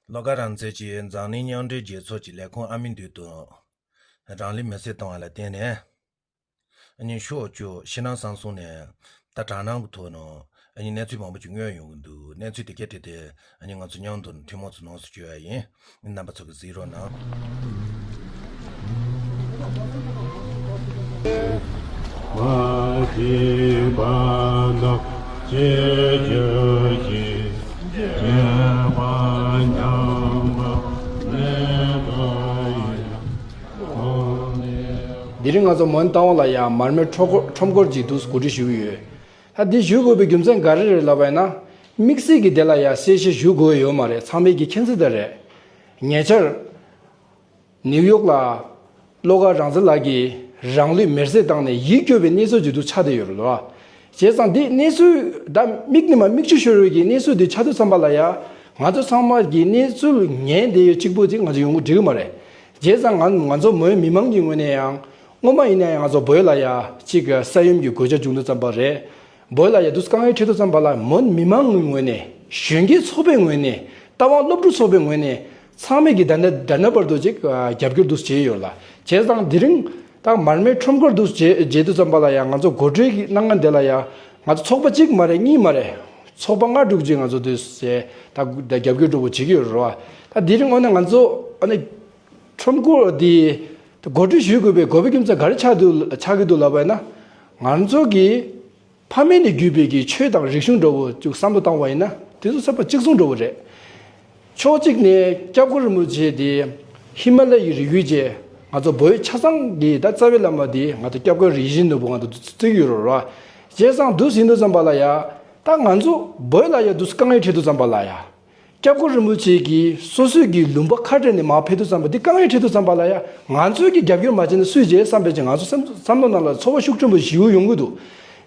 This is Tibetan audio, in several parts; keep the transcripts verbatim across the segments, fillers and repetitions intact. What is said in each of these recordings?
བློ་དགའ་རང་བཙན་གྱིས་འཛམ་གླིང་མཉམ་འབྲེལ་རྒྱལ་ཚོགས་ཀྱི་ལས་ཁུངས་ཨ་མི་འདུས་དང་། རང་ལུས་མེར་སྲེག་བཏང་བ་ལ་བརྟེན་ནས། ཨ་ནི་ཤོག་བཅུ་ཕྱི་ནང་གསང་གསུམ་ནས་ད་དྲག་སྣང་གི་ཐོག་ནས་ཨ་ནི་གནས་ཚུལ་མང་པོ་ཅིག་མངོན་ཡོང་གི་འདུག་གནས་ཚུལ་དེ་གའི་ཐད་དེ་ཨ་ནི་ང་ཚོ་མཉམ་དུ་ཐུན་མོང་ཚོ་ནང་སུ་བཅོས་ཡ་ཡིན། རྣམ་པ་ཚོ་གིས་གཟིགས་རོགས་གནང་། མ་སྐྱེས་པ་དང་སྐྱེ་རྒྱུ་ཞིག་སྐྱེས་པ་ཉམས་པ་མེད་པ་ཡིན། དེ་རིང་ང་ཚོ་མོན་རྟ་དབང་ལ་ཡང་མར་མེ་ཁྲོམ་སྐོར་ཁྲོམ་སྐོར་ཅིག་འདུག་གོ་སྒྲིག་ཞུས་ཡོད། ད་འདི་ཞུ་དགོས་པའི་རྒྱུ་མཚན་ག་རེ་རེད་ལབ་པ་ཡིན་ན། དམིགས་བསལ་གྱི་དེ་ལ་ཡང་གསལ་བཤད་ཞུ་དགོས་ཡོད་མ་རེད། ཚང་མས་ཀྱི་མཁྱེན་གསལ་ལྟར་རེད། ཉེ་ཆར་ནིའུ་ཡོག་ལ་བློ་དགའ་རང་བཙན་ལགས་ཀྱིས་རང་ལུས་མེར་སྲེག་བཏང་ནས་ཡིད་སྐྱོ་བའི་གནས་ཚུལ་ཅིག་འདུག་ཆགས་བསྡད་ཡོད་རེད་ལོ། བྱས་ཙང་འདི་གནས་ཚུལ་ད་མིག་ནས་མ་མིག་ཆུ་ཤོར་བའི་གི་གནས་ཚུལ་འདི་ཆགས་དུས་ཙམ་པ་ལ་ཡང་ང་ཚོ་ཚང་མ་གི་གནས་ཚུལ་ཉན་བསྡད་ཡོད་གཅིག་པོ་ཅིག་ང་ཚོ་ཡོང་གི་འགྲིག་གི་མ་རེད། བྱས་ཙང་ང་ང་ཚོ་མོན་མི་མང་གི་ངོས་ནས་ཡང་སྔོན་མ་ཡིན་ན་ཡང་ང་ཚོ་བོད་ལ་ཡ་གཅིག་ས་ཡོམ་གྱི་གོད་ཆག་བྱུང་དུས་ཙམ་པ་རེད། བོད་ལ་ཡ་དུས་དཀའ་ངལ་འཕྲད་དུས་ཙམ་པ་ལ་མོན་མི་མང་གི་ངོས་ནས་གཞོན་སྐྱེས་ཚོགས་པའི་ངོས་ནས་རྟ་དབང་སློབ་ཕྲུག་ཚོགས་པའི་ངོས་ནས་ཚང་མས་ཀྱི་ད་ལྟ་ད་ལྟ་བར་དུ་ཅིག་རྒྱབ་སྐྱོར་འདུག་བྱས་ཡོད་ལ། བྱས་ཙང་དེ་རིང་ད་མར་མེ་ཁྲོམ་སྐོར་འདུག་བྱས་བྱས་དུས་ཙམ་པ་ལ་ཡ་ང་ཚོ་གོ་སྒྲིག་གནང་མཁན་དེ་ལ་ཡ་ང་ཚོ་ཚོགས་པ་གཅིག་མ་རེད་གཉིས་མ་རེད། ཚོགས་པ་ལྔ་དྲུག་ཅིག་ང་ཚོ་དུས་བྱས་ད་ད་རྒྱབ་སྐྱོར་འགྲོ་དགོས་བྱེད་ཀྱི་ཡོད་རེད་བ། ད་དེ་རིང་དངོས་གནས་ང་ཚོ་ཨ་ནི་ཁྲོམ་སྐོར་འདི་གོ་སྒྲིག་ཞུ་དགོས་པའི་དགོས་པའི་རྒྱུ་མཚན་ག་རེ་ཆགས་འདུག་ཆགས་ཀྱི་འདུག་ལབ་པ་ཡིན་ན། ང་ཚོ་གི་ཕ་མེས་ནས་བརྒྱུད་པའི་གི་ཆོས་དང་རིག་གཞུང་འདྲ་བོ་ཅིག་བསམ་བློ་བཏང་བ་ཡིན་ན་དེ་ཚོ་ཚོད་དཔག་གཅིག་མཚུངས་འདྲ་བོ་རེད། ཕྱོགས་གཅིག་ནས་སྐྱབས་མགོན་རིན་པོ་ཆེ་དེ་ཧི་མ་ལ་ཡའི་རི་རྒྱུད་ཅེས་ང་ཚོ་བོད་ཆ་ཚང་གི་ད་རྩ་བའི་བླ་མ་དེ་ང་ཚོ་སྐྱབས་མགོན་ཡིད་བཞིན་ནོར་བུ་ང་ཚོ་བརྩི་གི་ཡོད་རེད་བ། བྱས་ཙང་འདུག་ཟིན་དུས་ཙམ་པ་ལ་ཡ་ད་ང་ཚོ་བོད་ལ་ཡ་འདུག་དཀའ་ངལ་འཕྲད་དུས་ཙམ་པ་ལ་ཡ། སྐྱབས་མགོན་རིན་པོ་ཆེ་གིས་སོ་སོའི་གི་ལུང་པ་ཁ་བྲལ་ནས་མར་ཕེབས་དུས་ཙམ་པ་འདི་དཀའ་ངལ་འཕྲད་དུས་ཙམ་པ་ལ་ཡ་ང་ཚོའི་གི་རྒྱབ་སྐྱོར་མ་བྱས་ན་སུས་བྱེད་བསམ་པའི་ཅིག་ང་ཚོ་སེམས་བསམ་བློ་ནང་ལ་ཚོར་བ་ཤུགས་ཆེན་པོ་ཞེ་པོ་ཡོང་གི་འདུག་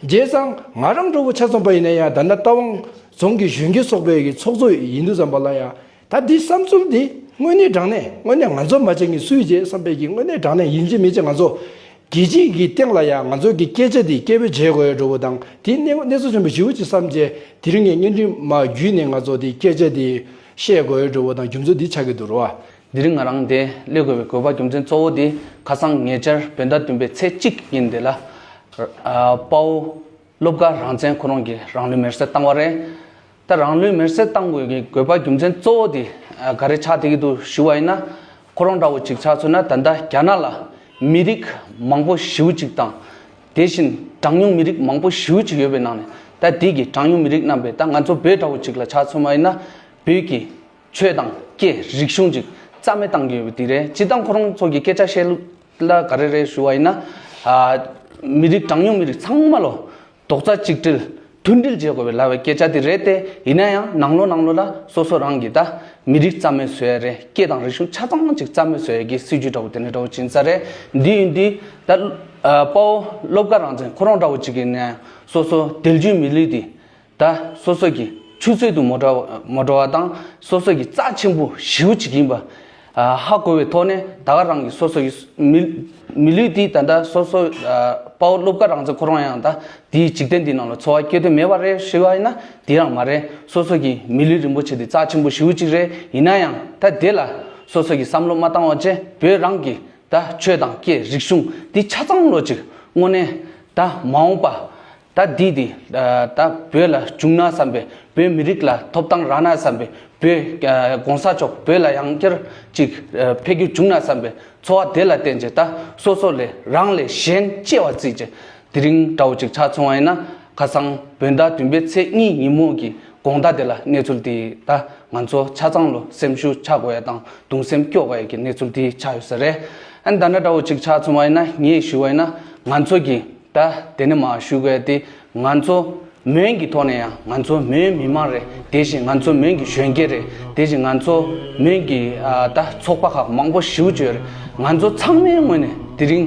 བྱས་ཙང་ང་རང་འདྲ་བོ་ཆ་མཚོན་པ་ཡིན་ན་ཡ་ད་ལྟ་རྟ་དབང་རྫོང་གི་གཞོན་སྐྱེས་ཚོགས་པའི་གི་ཚོགས་གཙོ་ཡིན་དུས་ཙམ་པ་ལ་ཡ་ད་འདི་བསམ་ཚུལ་འདི་དངོས་གནས་དྲང་གནས་དངོས་གནས་ང་ཚོ་མ་བྱས་ངས་སུས་བྱེད་བསམ་པའི་གི་དངོས་གནས་དྲང་གནས་ཡིན་གཅིག་མིན་གཅིག་ང་ཚོ་རྒྱལ་སྤྱིའི་གི་སྟེང་ལ་ཡང་ང་ཚོའི་གི་སྐད་ཆ་དེ་སྐད་འབོད་བྱེད་དགོས་ཡོད་འགྲོ་བོ་དང་དེ་གནས་གནས་ཚུལ་ཆེན་པོ་ཞེ་པོ་ཅིག་བསམ་རྗེས་དེ་རིང་ངས་བརྙན་འཕྲིན་མ་བརྒྱུད་ནས་ང་ཚོ་དེ་སྐད་ཆ་དེ་བཤད་དགོས་ཡོད་འགྲོ་བོ་དང་རྒྱུ་མཚན་འདི་ཆགས་ཀྱི་འདུག་རོ། དེ་རིང་ང་རང་དེ་སླེབས་དགོས་པའི་དགོས་པ་རྒྱུ་མཚན་གཙོ་བོ་དེ་ཁ་སང་ཉེ་ཆར་བོད་ཟླ་བདུན་པའི་ཚེས་གཅིག་ཡིན་དེ་ལ་དཔའ་བོ་བློ་དགའ་རང་བཙན་ཁོ་རང་གིས་རང་ལུས་མེར་སྲེག་བཏང་བ་རེད། ད་རང་ལུས་མེར་སྲེག་བཏང་དགོས་ཀྱི་དགོས་པ་རྒྱུ་མཚན་གཙོ་བོ་དེ་ག་རེ་ཆགས་བསྡད་ཀྱི་འདུག་ཞུ་བ་ཡིན་ན། ཁོ་རང་འདྲ་བོ་ཅིག་ཆགས་ཚུལ་ན་ད་ལྟ་རྒྱ་ནག་ལ་མི་རིགས་མང་པོ་ཞེ་པོ་ཅིག་དང་། དེ་བཞིན་གྲངས་ཉུང་མི་རིགས་མང་པོ་ཞེ་པོ་ཅིག་ཡོད་པའི་ནང་ནས་ད་དེ་གི་གྲངས་ཉུང་མི་རིགས་རྣམ་པས་ད་ང་ཚོ་བོད་འདྲ་བོ་ཅིག་ལ་ཆགས་ཚུལ་མ་ཡིན་ན་བོད་ཀྱི་ཆོས་དང་སྐད་རིག་གཞུང་ཅིག་རྩ་མེད་བཏང་གི་ཡོད་པ་དེ་རེད། སྤྱིར་བཏང་ཁོ་རང་ཚོ་གི་སྐད་ཆ་བཤད་ལུགས་ལ་ག་རེ་རེད་ཞུ་བ་ཡིན་ན། མི་རིགས་གྲངས་ཉུང་མི་རིགས་ཚང་མ་ལོ། རྡོག་རྩ་གཅིག་སྒྲིལ་མཐུན་སྒྲིལ་བྱེད་དགོས་པའི་ལབ་པའི་སྐད་ཆ་དེ་རེད་དེ། ཡིན་ན་ཡང་ནང་ལོགས་ནང་ལོགས་ལ་སོ་སོ་རང་གི་ད་མི་རིགས་རྩ་མེད་བཟོ་ཡ་རེད། སྐད་དང་རིག་གཞུང་ཆ་ཚང་ཅིག་རྩ་མེད་བཟོ་ཡ་གི་སྲིད་ཇུས་འདྲ་བོ་དེ་འདྲ་འདྲ་བོ་ཅིག་ཡིན་ས་རེད། འདི་ཡིན་དུས་ད་དཔའ་བོ་བློ་དགའ་རང་བཙན་ཁོ་རང་འདྲ་བོ་ཅིག་གི་ནས་སོ་སོ་དལ་འཇུས་མི་ལུས་དེ་ད་སོ་སོ་གི་ཆུད་ཟོས་དུ་མ་འགྲོ་མ་འགྲོ་བ་དང་སོ་སོ་གི་རྩ་ཆེན་པོ་ཞེ་པོ་ཅིག་ཡིན་པ། ཧ་གོ་བའི་ཐོག་ནས་ད་ག་རང་གི་སོ་སོ་ཡི་མི་མི་ལུས་འདི་ད་ལྟ་སོ་སོ་དཔའ་བོ་བློ་དགའ་རང་བཙན་ཁོ་རང་ཡང་ད་དེའི་འཇིག་རྟེན་འདི་ནང་ལ་འཚོ་བ་སྐྱེལ་འདོད་མེད་པ་རེད་ཞུ་བ་ཡིན་ན་དེ་རང་མ་རེད། སོ་སོ་གི་མི་ལུས་རིན་པོ་ཆེ་འདི་རྩ་ཆེན་པོ་ཞེ་པོ་ཅིག་རེད། ཡིན་ན་ཡང་ད་དེ་ལ་སོ་སོ་གི་བསམ་བློ་མ་བཏང་བ་བྱས་བོད་རང་གི་ད་ཆོས་དང་སྐད་རིག་གཞུང་འདི་ཆ་ཚང་ལོ་ཅིག་དངོས་གནས་ད་མ་འོངས་པ། ད་འདི་འདི་ད་བོད་ལ་བྱུང་ན་བསམ་པའི་བོད་མི་རིགས་ལ་ཐོབ་ཐང་རག་ན་བསམ་པའི་བོད་གོང་ས་མཆོག་བོད་ལ་ཡང་བསྐྱར་ཅིག་འཕེལ་རྒྱས་བྱུང་ན་བསམ་པའི་ཚོར་བ་དེ་ལ་བརྟེན་བྱས་ད་སོ་སོ་ལས་རང་ལས་གཞན་གཅེས་པ་བརྩིས་བྱས་དེ་རིང་འདྲ་བོ་ཅིག་ཆགས་སོང་བ་ཡིན་ན་ཁ་སང་བོད་ཟླ་བདུན་པའི་ཚེས་གཉིས་ཉིན་མོ་གི་དགོང་དག་དེ་ལ་གནས་ཚུལ་དེ་ད་ང་ཚོ་ཆ་ཚང་ལོ་སེམས་ཤུགས་ཆག་དགོས་ཡ་དང་གདུང་སེམས་སྐྱོ་དགོས་ཡ་གི་གནས་ཚུལ་དེ་ཆགས་ཡོད་ས་རེད། ཨ་ནི་ད་འདྲ་འདྲ་བོ་ཅིག་ཆགས་སོང་བ་ཡིན་ན་ངས་ཞུ་བ་ཡིན་ན་ང་ཚོ་གི་ད་དེ་ནས་མར་ཞུ་དགོས་ཏེ་ང་ཚོ་མོན་གྱི་ཐོག་ནས་ཡང་ང་ཚོ་མོན་མི་མང་རེད། དེ་བཞིན་ང་ཚོ་མོན་གྱི་གཞོན་སྐྱེས་རེད། དེ་བཞིན་ང་ཚོ་མོན་གྱི་ཨ་ད་ཚོགས་པ་ཁག་མང་པོ་ཞེ་པོ་ཅིག་ཡོད་རེད། ང་ཚོ་ཚང་མའི་ངོས་ནས་དེ་རིང་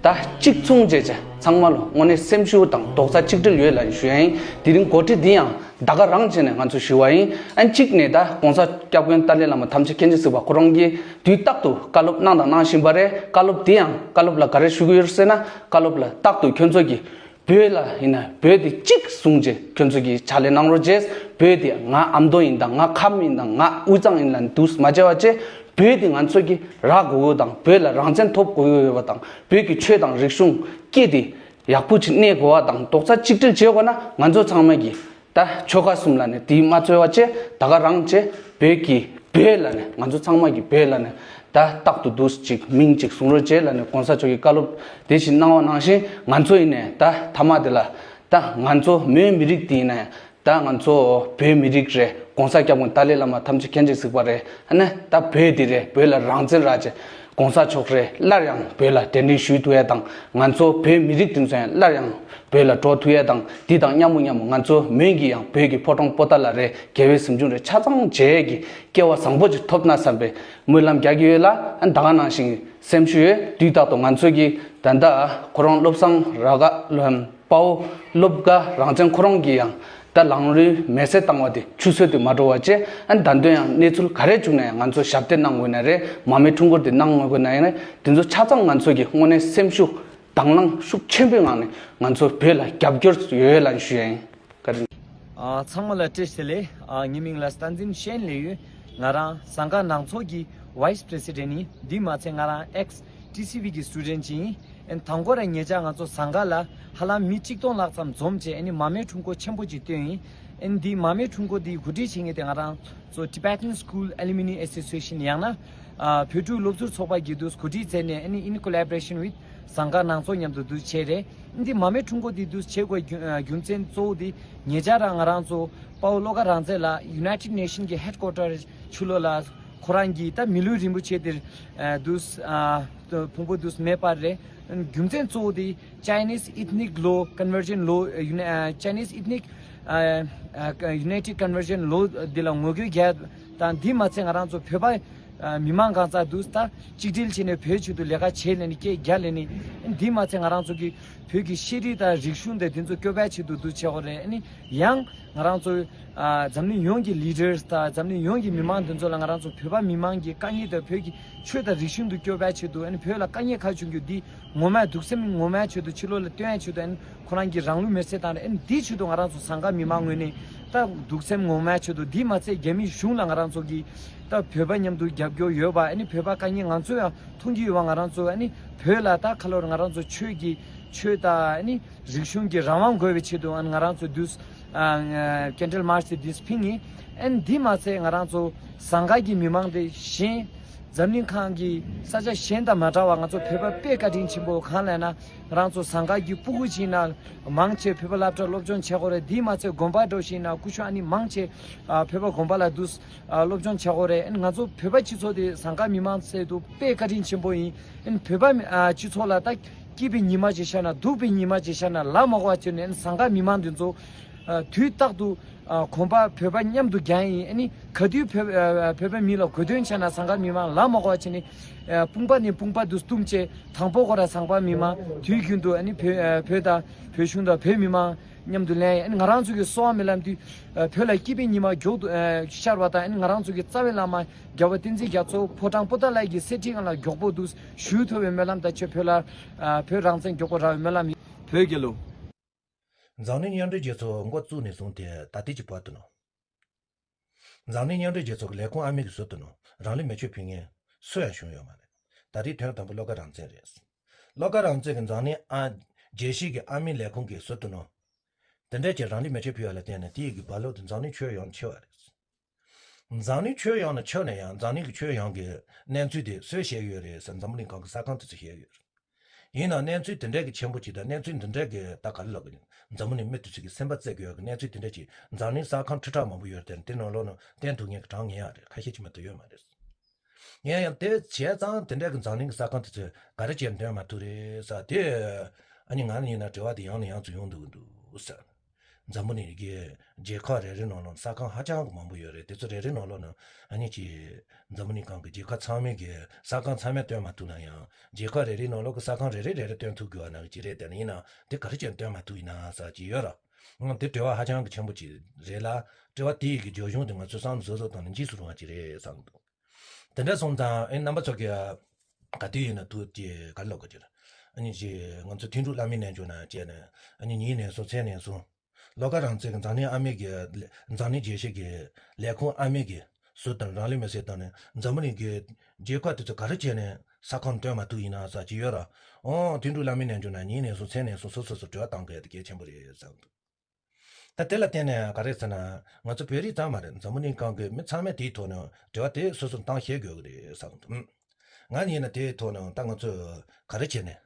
ད་གཅིག་མཚུངས་བྱས་བྱས་ཚང་མ་ལོ་དངོས་གནས་སེམས་ཤུགས་དང་རྡོག་རྩ་གཅིག་སྒྲིལ་ཡོད་ལ་ཞུ་ཡ་ཡིན། དེ་རིང་གོ་སྒྲིག་འདི་ཡང་ད་ག་རང་བྱས་ནས་ང་ཚོ་ཞུ་བ་ཡིན། ཨ་གཅིག་ནས་ད་གོང་ས་སྐྱབས་མགོན་ཏཱ་ལའི་བླ་མ་དམ་ཆོས་མཁྱེན་བརྩེ་གཟིགས་པ་ཁོ་རང་གིས་དུས་རྟག་ཏུ་བཀའ་སློབ་གནང་དང་གནང་བཞིན་པ་རེད། བཀའ་སློབ་དེ་ཡང་བཀའ་སློབ་ལ་ག་རེ་ཞུ་གི་ཡོད་ཟེར་ན་བཀའ་སློབ་ལ་རྟག་ཏུ་ཁྱོད་ཚོ་གི་ བོད་ལ་ཡིན་ན་བོད་དེ་གཅིག་བཟུང་བྱས་ཁྱོད་ཚོ་གིས་ཕྱག་ལས་གནང་རོགས་བྱས། བོད་དེ་ང་ཨ་མདོ་ཡིན་དང་ང་ཁམས་ཡིན་དང་ང་དབུས་གཙང་ཡིན་ལ་འདུག་མ་བྱས་པ་བྱས། བོད་དེ་ང་ཚོ་གི་རག་དགོས་ཡོད་དང་བོད་ལ་རང་བཙན་ཐོབ་དགོས་ཡོད་པ་དང་བོད་ཀྱི་ཆོས་དང་རིག་གཞུང་སྐད་དེ་ཡག་པོ་ཅིག་གནས་དགོས་པ་དང་རྡོག་རྩ་གཅིག་སྒྲིལ་བྱེད་དགོས་ན་ང་ཚོ་ཚང་མ་གི་ད་ཆོལ་ཁ་གསུམ་ལ་ནི་དེའི་མ་རྩོལ་བ་བྱས་ད་ག་རང་བྱས་བོད་ཀྱི་བོད་ལ་ནི་ང་ཚོ་ཚང་མ་གི་བོད་ལ་ནི་ད་རྟག་ཏུ་འདུག་ཅིག་མིང་ཅིག་བཟུང་རོགས་བྱས་ལ་ནི་གོང་ས་མཆོག་གི་བཀའ་སློབ་དེ་བཞིན་གནང་བ་ནང་བཞིན་ང་ཚོ་ཡིན་ནས་ད་མཐའ་མ་དེ་ལ་ད་ང་ཚོ་མོན་མི་རིགས་དེ་ཡིན་ན་ད་ང་ཚོ་བོད་མི་རིགས་རེད། གོང་ས་སྐྱབས་མགོན་ཏཱ་ལའི་བླ་མ་ཐམས་ཅད་མཁྱེན་ཅིང་གཟིགས་པ་རེད། ཨ་ནི་ད་བོད་འདི་རེད། བོད་ལ་རང་བཙན་རག་ཅེས་གོང་ས་མཆོག་རེད། སླར་ཡང་བོད་ལ་གདན་འདྲེན་ཞུ་ཐུབ་ཡ་དང་ང་ཚོ་བོད་མི་རིགས་དེ་ཚོ་ཡང་སླར་ཡང་བོད་ལ་འགྲོ་ཐུབ་ཡ་དང་འདི་དང་མཉམ་པོ་མཉམ་པོ་ང་ཚོ་མོན་གྱི་ཡང་བོད་ཀྱི་ཕོ་བྲང་པོ་ཏཱ་ལ་རེད། རྒྱལ་བའི་གཟིམ་ཆུང་རེད། ཆ་ཚང་བྱས་ཀྱི་སྐལ་བ་བཟང་པོ་ཅིག་ཐོབ་ན་བསམ་པའི་སྨོན་ལམ་རྒྱག་གི་ཡོད་ལ། ཨ་ནི་ད་ག་ནང་བཞིན་སེམས་ཤུགས་ཡོད། དུས་རྟག་ཏུ་ང་ཚོ་གི་ད་ལྟ་ཁོ་རང་བློ་བཟང་ར་ག་དཔའ་བོ་སློབ་དགའ་རང་བཙན་ཁོ་རང་གིས་ཡང་ད་ལང་ལོའི་མེ་སྲེག་བཏང་བ་དེ་ཆུད་ཟོས་དུ་མ་འགྲོ་བ་བྱས། ཨ་ནི་ད་དུང་ཡང་གནས་ཚུལ་ག་རེ་བྱུང་ན་ཡང་ང་ཚོ་ཞབས་འདེགས་གནང་དགོས་ན་རེད། མར་མེ་ཁྲོམ་སྐོར་དེ་གནང་དགོས་ན་ཡང་དེ་ཚོ་ཆ་ཚང་ང་ཚོ་གི་དངོས་གནས་སེམས་ཤུགས་དང་བླངས་ཤུགས་ཆེན་པོའི་ངང་ནས་ང་ཚོ་བོད་ལ་རྒྱབ་སྐྱོར་ཡོད་ལ་ཞུ་ཡ་ཡིན། བཀའ་དྲིན། ཨ། ཚང་མ་ལ་བཀྲ་ཤིས་བདེ་ལེགས། ཨ། ངའི་མིང་ལ་བསྟན་འཛིན་ཤེན་ལེ་ཡོད། ང་རང་ཟངས་དཀར་ནང་ཚོགས་ཀྱི་ཝའི་སི་པི་རེ་སི་ཌེན་ཊི་ཡིན། འདི་མ་ཚད་ང་རང་ཨེག་སི་ཊི་སི་ཝི་གི་སི་ཊུ་ཌེན་ཊི་ཅིག་ཡིན། ཨན་དང་པོ་ར་ཉེ་ཆར་ང་ཚོ་ཟངས་དཀར་ལ་ཧ་ལམ་མི་གཅིག་སྟོང་ལྷག་ཙམ་འཛོམས་བྱས་ཨ་ནི་མར་མེ་ཁྲོམ་སྐོར་ཆེན་པོ་ཅིག་བཏོན་ཡིན། ཨན་འདི་མར་མེ་ཁྲོམ་སྐོར་འདི་གོ་སྒྲིག་བྱེད་མཁན་དེ་ང་རང་ཚོ་Tibetan School Alumni Association ཡང་ན་ཨ་བོད་ཕྲུག་སློབ་ཟུར་ཚོགས་པ་གིས་འདུག་གོ་སྒྲིག་མཛད་ནས་ཨ་ནི་in collaboration with ཟངས་དཀར་ནང་ཚོགས་མཉམ་དུ་འདུག་བྱས་རེད། འདི་མར་མེ་ཁྲོམ་སྐོར་འདི་འདུག་བྱེད་དགོས་རྒྱུ་ཨ་རྒྱུ་མཚན་གཙོ་བོ་འདི་ཉེ་ཆར་རང་ང་རང་ཚོ་དཔའ་བོ་བློ་དགའ་རང་བཙན་ལགས་United Nation གི་ཧེཌ་ཀོ་ཊར་ཕྱི་ལོགས་ལ་ཁོ་རང་གིས་ད་མི་ལུས་རིན་པོ་ཆེ་འདིར་ཨ་འདུག་ཨ་ཕུང་པོ་འདུག་མེད་པ་རེད། རྒྱུ་མཚན་གཙོ་བོ་འདི་Chinese Ethnic Law Conversion Law ཨ་Uni- ཨ་Chinese Ethnic ཨ་ཨ་United Conversion Law འདི་ལ་ངོ་རྒོལ་རྒྱག་དང་འདི་མ་ཚད་ང་རང་ཚོ་བོད་པ་ཨ་མི་མང་གང་ཚང་འདུག་ད་གཅིག་སྒྲིལ་བྱས་ནས་བོད་ཆེད་དུ་ལས་ཀ་བྱས་ལས་ནས་སྐད་རྒྱག་ལས་ནས་འདི་མ་ཚད་ང་རང་ཚོ་གི་བོད་ཀྱི་ཤེས་རིག་དང་རིག་གཞུང་དང་འདི་ཚོ་སྐྱོབ་པའི་ཆེད་དུ་འདུག་བྱེད་དགོས་རེད། ཨ་ནི་ཡང་ང་རང་ཚོ་ཨ་འཛམ་གླིང་ཡོངས་ཀྱི་ལི་ཌར་སི་དང་འཛམ་གླིང་ཡོངས་ཀྱི་མི་མང་འདི་ཚོ་ལ་ང་རང་ཚོ་བོད་པ་མི་མང་གི་དཀའ་ངལ་དང་བོད་ཀྱི་ཆོས་དང་རིག་གཞུང་འདི་སྐྱོབ་པའི་ཆེད་དུ་ཨ་ནི་བོད་ལ་དཀའ་ངལ་ག་བྱུང་རྒྱུ་འདི་ངོ་མ་སྡུག་སེམས་ངོ་མའི་ཆེད་དུ་ཕྱི་ལོགས་ལ་སྟོན་ཡའི་ཆེད་དུ་ཨ་ནི་ཁོ་རང་གི་རང་ལུས་མེར་སྲེག་བཏང་རེད། ཨ་ནི་འདིའི་ཆེད་དུ་ང་རང་ཚོ་ཟངས་དཀར་མི་མང་ངོས་ནས་ད་སྡུག་སེམས་ངོ་མའི་ཆེད་དུ་འདི་མ་ཚད་རྒྱ་མི་གཞུང་ལ་ང་རང་ཚོ་གིས་ད་བོད་པ་མཉམ་དུ་རྒྱབ་སྐྱོར་ཡོད་པ་ཨ་ནི་བོད་པ་དཀའ་ངལ་ང་ཚོ་ཡང་མཐོང་གི་ཡོད་པ་ང་རང་ཚོ་ཨ་ནི་བོད་ལ་ད་ཁ་ལོར་ང་རང་ཚོ་ཆོས་ཀྱི་ཆོས་དང་ཨ་ནི་རིག་གཞུང་གི་རང་དབང་དགོས་པའི་ཆེད་དུ་ཨ་ནི་ང་རང་ཚོ་འདུས་ཨ་ཀེན་ཌལ་མཱར་ཆི་འདི་འདུས་ཕིང་ངེ་ཨ་ནི་འདི་མ་ཚད་ང་རང་ཚོ་ཟངས་དཀར་གྱི་མི་མང་དེ་གཞན་འཛམ་གླིང་ཁག་གི་ས་ཆ་གཞན་དང་མ་འདྲ་བ་ང་ཚོ་བོད་པ་དཔེ་བཀའ་དྲིན་ཆེན་པོ། གང་ལབ་ན་ང་རང་ཚོ་ཟངས་དཀར་གྱི་སྤུ་གུ་ཅིག་ན་མང་ཆེ་བོད་པ་སློབ་གྲྭ་སློབ་སྦྱོང་བྱེད་དགོས་རེད། འདི་མ་ཚད་དགོན་པ་འགྲོ་ཞིག་ན་སྐུ་ཞབས་ཨ་ནི་མང་ཆེ་ཨ་བོད་པ་དགོན་པ་ལ་འདུས་ཨ་སློབ་སྦྱོང་བྱེད་དགོས་རེད། ཨ་ནི་ང་ཚོ་བོད་པ་སྤྱི་ཚོགས་དེ་ཟངས་དཀར་མི་མང་ཚོའི་ཐོག་དཔེ་བཀའ་དྲིན་ཆེན་པོ་ཡིན། ཨ་ནི་བོད་པ་མི་ཨ་སྤྱི་ཚོགས་ལ་ད་སྐྱིད་པའི་ཉི་མ་ཅིག་ཤར་ན་སྡུག་པའི་ཉི་མ་ཅིག་ཤར་ན་ལ་མ་གོ་བ་བྱས་ནས་ཨ་ནི་ཟངས་དཀར་མི་མང་འདི་ཚོ་ཨ་དུས་རྟག་ཏུ་ཨ་གོམ་པ་བོད་པ་མཉམ་དུ་རྒྱག་ཡིན། ཨ་ནི་ག་དུས་བོད་ཨ་བོད་པ་མི་ལ་གོ་དོན་ཆགས་ན་ཟངས་དཀར་མི་མང་ལ་མ་གོ་བ་བྱས་ནས་ཨ་དཔུང་པ་ནས་དཔུང་པ་དུ་བསྟུམ་བྱས་དང་པོ་ཁོ་ར་ཟངས་དཀར་མི་མང་དུས་རྒྱུན་དུ་ཨ་ནི་བོད་ཨ་བོད་དང་བོད་གཞུང་དང་བོད་མི་མང་མཉམ་དུ་ལེན་ཡིན། ཨ་ནི་ང་རང་ཚོ་གི་གསོ་བ་སྨོན་ལམ་དུས་ཨ་བོད་ལ་སྐྱིད་པའི་ཉི་མ་མགྱོགས་དུ་ཨ་ཤར་བ་དང་། ཨ་ནི་ང་རང་ཚོ་གི་རྩ་བའི་བླ་མ་རྒྱལ་བ་བསྟན་འཛིན་རྒྱ་མཚོ་ཕོ་བྲང་པོ་ཏཱ་ལ་གི་གསེར་ཁྲིའི་སྒང་ལ་མགྱོགས་པོ་དུ་བཞུགས་ཐུབ་པའི་སྨོན་ལམ་དང་བཅས་བོད་ལ་ཨ་བོད་རང་བཙན་མགྱོགས་པོ་རག་པའི་སྨོན་ལམ་ཡིན། བོད་རྒྱལ་ལོ། འཛམ་གླིང་མཉམ་འབྲེལ་རྒྱལ་ཚོགས་འགོ་བཙུགས་ནས་བཟུང་སྟེ་ད་ལྟའི་ཀྱི་བར་དུ་ནོ། འཛམ་གླིང་མཉམ་འབྲེལ་རྒྱལ་ཚོགས་ཀྱི་ལས་ཁུངས་ཨ་མི་གི་ཟུར་དུ་ནོ་རང་ལུས་མེ་མཆོད་ཕུལ་མཁན་སུ་ཡང་བྱུང་ཡོད་མ་རེད། ད་རེས་དོན་དམ་པ་བློ་དགའ་རང་བཙན་རེད། བློ་དགའ་རང་བཙན་གྱི་འཛམ་གླིང་ཨ་རྒྱལ་སྤྱི་གི་ཨ་མི་ལས་ཁུངས་ཀྱི་ཟུར་དུ་ནོ། དེ་འདྲ་ཅིག་རང་ལུས་མེ་མཆོད་ཕུལ་བ་ལ་བརྟེན་ནས་དེ་ཡི་གི་རྦ་ཀློག་དེ་འཛམ་གླིང་ཁྱོན་ཡོངས་ཁྱབ་པ་རེད། འཛམ་གླིང་ཁྱོན་ཡོངས་ལ་ཁྱབ་ན་ཡང་འཛམ་གླིང་གི་ཁྱོན་ཡོངས་ཀྱི་གནས་ཚུལ་དེ་སུས་ཤེས་ཡོད་རེད་ཟེར་འཛམ་བུ་གླིང་གང་གི་གསར་ཁང་དེ་ཚོས་ཤེས་ཡོད་རེད། ཡིན་ནའང་གནས་ཚུལ་དེ་འདྲ་གི་ཆེན་པོ་ཅིག་དང་གནས་ཚུལ་འདི་འདྲ་གི་ད་ག་རེ་ལབ་དགོས། འཛམ་བུ་གླིང་མི་དེ་ཚོ་གི་སེམས་པ་གཙེ་དགོས་ཡག་གི་གནས་ཚུལ་དེ་འདྲ་ཅིག་འཛམ་གླིང་གསར་ཁང་ཁྲི་ཕྲག་མང་པོ་ཡོད་རེད། དེ་ནང་ལོགས་ནང་བསྟན་ཐུབ་མཁན་གྱི་གྲངས་ངེས་ཡག་རེད། ཁ་ཤས་ཅིག་མ་གཏོགས་ཡོད་མ་རེད། ཡིན་ཡང་དེ་བྱས་ཙང་དེ་འདྲ་གི་འཛམ་གླིང་གི་གསར་ཁང་དེ་ཚོས་ག་རེ་བྱས་འདོན་མ་ཐུབ་རེད་ཟེར་དེ། ཨ་ནི་ང་ནི་ཡིན་ན་དྲི་བ་དེ་ཡང་ནས་ཡང་དུ་ཡོང་འདུག་འདུག་ཟེར། འཛམ་བུ་གླིང་གི་རྒྱལ་ཁབ་རེ་རེ་ནང་ལ་གསར་ཁང་ཧ་ཅང་གི་མང་པོ་ཡོད་རེད། དེ་ཚོ་རེ་རེ་ནང་ལོགས་ནང་ཨ་ནི་ཅིག་འཛམ་བུ་གླིང་སྒང་གི་རྒྱལ་ཁབ་ཚང་མའི་གི་གསར་ཁང་ཚང་མས་སྟོན་མ་ཐུབ་ན་ཡང་རྒྱལ་ཁབ་རེ་རེའི་ནང་ལོགས་ཀྱི་གསར་ཁང་རེ་རེ་རེ་རེ་སྟོན་ཐུབ་དགོས་པ་ནང་གི་ཅིག་རེད། དེ་ནི་ཡིན་ན་དེ་ག་རེ་བྱས་སྟོན་མ་ཐུབ་ཡིན་ན་ཟེར་གྱི་ཡོད་ར། ཨང་དེ་དྲི་བ་ཧ་ཅང་གི་ཆེན་པོ་ཅིག་རེད་ལ། དྲི་བ་དེ་ཡི་གི་རྒྱབ་ལྗོངས་དེ་ང་ཚོས་བསམ་བློ་གཟབ་གཟབ་བཏང་ན་འཇིགས་སུ་རུང་བ་ཅིག་རེད་བསམ་གྱི་འདུག་དེ་འདྲ་སོང་ཙང་ཨེ་རྣམ་པ་ཚོ་གི་ག་དུས་ཡིན་ན་ཐུགས་ཀྱི་ག་རེ་ལབ་དགོས་ཀྱི་རེད། ཨ་ནི་ཅི་ང་ཚོ་དོན་གྲུབ་བླ་མའི་རྣལ་འབྱོར་ནང་བྱས་ནས་ཨ་ནི་ཉིན་ནས་བཟུང་མཚན་ནས་བཟུང་། ལོ་ཀ་རང་བཙན་གྱི་འཛམ་གླིང་ཨ་མེས་ཀྱི་འཛམ་གླིང་རྒྱལ་སྤྱི་གི་ལས་ཁུངས་ཨ་མེས་ཀྱི་ཟུར་དང་རང་ལུས་མེར་སྲེག་བཏང་ནས་འཛམ་བུ་གླིང་གི་རྒྱལ་ཁབ་དེ་ཚོ་ག་རེ་བྱས་ནས་ས་ཁོངས་སྟོན་མ་ཐུབ་ཡིན་ན་ཟེར་གྱི་ཡོད་ར། ཨོ་དོན་གྲུབ་བླ་མའི་རྣལ་འབྱོར་ནང་ཉིན་ནས་བཟུང་མཚན་ནས་བཟུང་སོ་སོ་སོ་འབྲེལ་བ་བཏང་དགོས་ཡ་དེ་གལ་ཆེན་པོ་རེད་བསམ་འདུག་ད་དེ་ལ་བརྟེན་ནས་ག་རེ་ཟེར་ན། ང་ཚོ་བོད་རིགས་ཙམ་མ་རེད། འཛམ་བུ་གླིང་སྒང་གི་མི་ཚང་མས་དེའི་ཐོག་ནས་འབྲེལ་བ་དེ་སོ་སོར་བཏང་ཤེས་དགོས་ཀྱི་རེད་བསམ་འདུག་ང་ཡིན་ན་དེའི་ཐོག་ནས་ད་ང་ཚོས་ག་རེ་བྱས་ནས་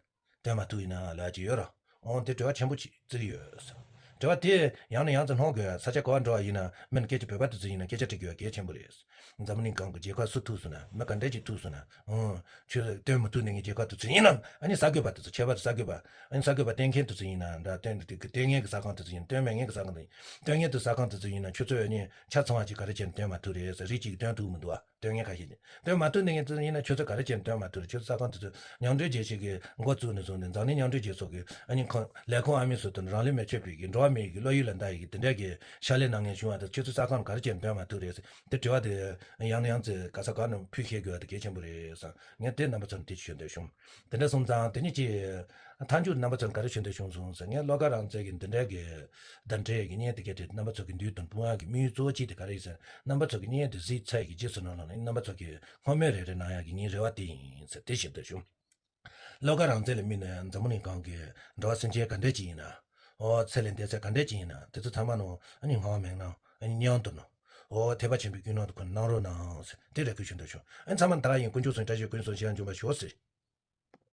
སྟོན་མ་ཐུབ་ཡིན་ན་ལབ་ཀྱི་ཡོད་ར། འོང་དེ་འབྲེལ་བ་ཆེན་པོ་ཅིག་བརྩི་གི་ཡོད། འབྲེལ་བ་དེ་ཡང་ནས་ཡང་དུ་སློང་དགོས། ས་ཆ་ག་བ་འགྲོ་བ་ཡིན་ན་མིན་སྐད་ཆ་བོད་པ་དེ་ཚོ་ཡིན་ན་སྐད་ཆ་དྲི་དགོས་གལ་ཆེན་པོ་རེད། འཛམ་བུ་གླིང་སྒང་གི་རྒྱལ་ཁབ་སུ་ཐུག་སོང་ན་མི་ག་འདྲས་ཅིག་ཐུག་སོང་ན། ཨང་། ཆོས་སྟོན་མི་ཐུབ་ནས་ངའི་རྒྱལ་ཁབ་དེ་ཚོ་ཡིན་ནམ། ཨ་ནི་གསར་འགོད་པ་དེ་ཚོ་ཁྱད་པར་དུ་གསར་འགོད་པ། ཨ་ནི་གསར་འགོད་པ་གཏན་འཁེལ་དེ་ཚོ་ཡིན་ན་འདྲ། སྟོན་སྟོན་མཁན་གྱི་གསར་ཁང་དེ་ཚོ་ཡིན། སྟོན་མེད་མཁན་གྱི་གསར་ཁང་དེ་ཡིན། སྟོན་མཁན་དེ་གསར་ཁང་དེ་ཚོ་ཡིན་ན་ཁྱོད་ཚོ་ཨ་ནི་ཆ་ཚང་བ་ཅིག་ག་རེ་བྱས་ནས་སྟོན་མ་ཐུབ་རེད་ཟེར། རིགས་གཅིག་གིས་སྟོན་ཐུབ་མི་འདུག་ཨ། སྟོན་མཁན་ཁ་ཤས་ཀྱིས་སྟོན་མ་ཐུབ་ནས་ངས་ཚོ་ཡིན་ན་ཁྱོད་ཚོ་ག་རེ་བྱས་ནས་སྟོན་མ་ཐུབ་རེད། ཁྱོད་ཚོ་གསར་ཁང་དེ་ཚོ་མཉམ་འབྲེལ་རྒྱལ་སྤྱི་གི་འགོ་བཙུགས་ནས་བཟུང་ནས་འཛམ་གླིང་མཉམ་འབྲེལ་རྒྱལ་ཚོགས་ཀྱི་ཨ་ནི་ཁོང་ལས་ཁུངས་ཨ་མི་ཚོ་དང་རང་ལུས་མེ་མཆོད་པའི་གི་འགྲོ་བ་མིའི་གི་བློ་ཡུལ་ལ་འདའ་ཡི་གི་དེ་འདྲ་གི་ཕྱག་ལས་གནང་མཁན་བྱུང་བ་དང་། ཁྱོད་ཚོ་གསར་ཁང་ག་རེ་བྱས་ནས་སྟོན་མ་ཐུབ་རེད་ཟེར། དེ་དྲི་བ་དེ་ཡང་ནས་ཡང་ཚེ་ག་ས་ག་ནས་ཕུལ་ཤེས་དགོས་པ་དེ་གལ་ཆེན་པོ་རེད་བསམ། ངས་དེ་རྣམ་པ་ཚོར་འདི་ཞུ་འདོད་བྱུང་། དེ་འདྲ་སོང་ཙང་དེ་ནི་ཅི། མཐའ་མཇུག་རྣམ་པ་ཚོར་ག་རེ་ཞུ་འདོད་བྱུང་སོང་ཟེར། ངས་བློ་དགའ་རང་བཙན་གྱི་འདི་འདྲའི་གི་བརྡ་འཕྲིན་གྱི་བརྙན་དེ་གའི་དེ་རྣམ་པ་ཚོ་གི་མདུན་དུ་སྤུངས་ཡག་གི་དམིགས་ཡུལ་གཙོ་བོ་གཅིག་དེ་ག་རེ་ཡིན་ཟེར། རྣམ་པ་ཚོ་གི་བརྙན་དེ་གཟིགས་ཚར་ཡི་གི་རྗེས་སུ་ནང་ལོགས་ནས་རྣམ་པ་ཚོ་གི་སྔོན་མའི་རེ་རེ་གནང་ཡག་གི་ངའི་རེ་བ་དེ་ཡིན་ཟེར་དེ་ཞུ་འདོད་བྱུང་། བློ་དགའ་རང་བཙན་ལ་དམིགས་ནས་འཛམ་བུ་གླིང་སྒང་གི་འགྲོ་བ་སེམས་ཅན་ག་འདྲས་ཅིག་ཡིན་ན། ཨོ་ཚེ་ལས་འདས་ཚད་ག་འདྲས་ཅིག་ཡིན་ན་དེ་ཚོ་ཚང་མ་ནང་ཨ་ནི་ངང་མེད་ན་ཨ་ནི་མཉམ་དུ་ནང་། ཨོ་ཐེག་པ་ཆེན་པོའི་ཀུན་སློང་དུ་ཁོ་གནང་རོགས་གནང་ཟེར་དེ་རེ་སྐུལ་ཞུ་འདོད་བྱུང་། ཨ་ནི་ཚང་མ་ད་ག་ཡིན། དཀོན་མཆོག་གསུམ་བཀྲ་ཤིས་ཀུན་སོང་ཞེས་འབྱོན་པར་ཤོག་ཟེར།